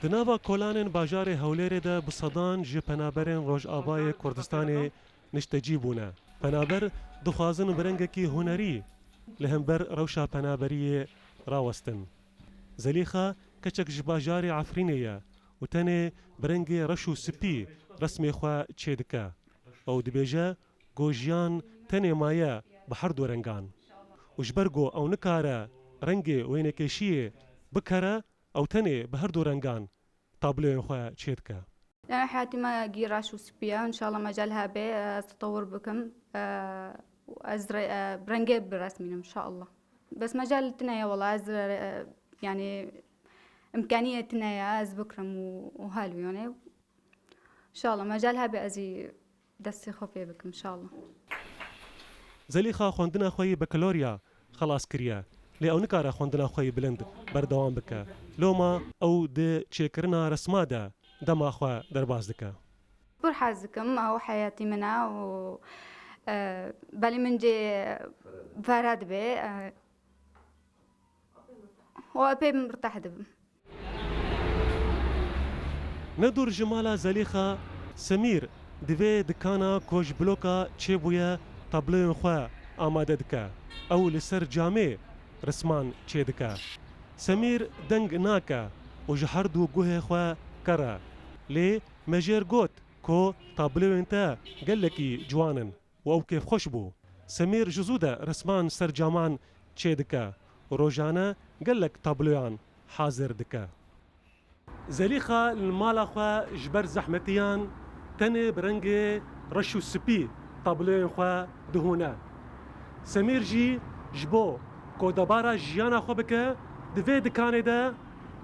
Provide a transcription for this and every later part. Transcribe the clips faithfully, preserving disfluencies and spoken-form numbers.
Di nava kolanên bajarê Hewlêrê de bi sedan ji penaberên Rojavayê Kurdistanê niştecî bûne. Penaber dixwazin bi rengekî hunerî li hember rewşa penaberiyê rawestin. Zelîxa keçek ji bajarê Efrînê ye û tenê bi rengê reş û spî resmê xwe çêdike. Ew dibêje ku jiyan tenê maye bi her du rengan û ji ber ku ew nikare rengê wênekêşiyê bikere, ew tenê bi her du rengan tabloyên xwe çêdike. Yani heyatî me gî reş û spî ye. Înşallah mecal hebe ez tetewir bikim. E, û ez re-, e, bi rengê biresmînim înşallah. Bes mecal tune ye wela ez re-, e, yani imkaniyê tune ye ez bikirim û, û hal wî yani. Înşallah mecal hebe ez ê destê xwe pê bikim înşallah. Zelîxa xwendina xwe yê bakalorya xelas kiriye, lê ew nikare xwendina xwe yê bilind berdewam bike. Loma ew di çêkirina resma de dema xwe derbas dike. Pir hez dikim, ew heyatî min e û, e, belê min cê fere dibe, e, û epê mirteh dibim. Ne dûr ji mala Zelîxa, Semîr di vê dikana ku ji bloka çêbûye tabloyên xwe amade dike. Ew li ser camê risman çêdike. Semîr deng nake û ji her du guhê xwe ker e. Lê me jêr got ku tabloyên te gelekî ciwan in û ew kêfxweş bû. Semîr ji zû de risman ser caman çêdike û rojane gelek tabloyan hazir dike. Zelîxa li mala xwe ji ber zehmetiyan tenê bi rengê reş û spî tabloyên xwe dihûne. Semîr jî ji bo ku debara jiyana xwe bike, di vê dikanê de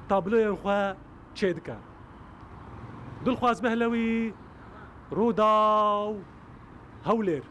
tabloyên xwe çêdike. Dilxwaz Behlewî, Rûdaw, Hewlêr.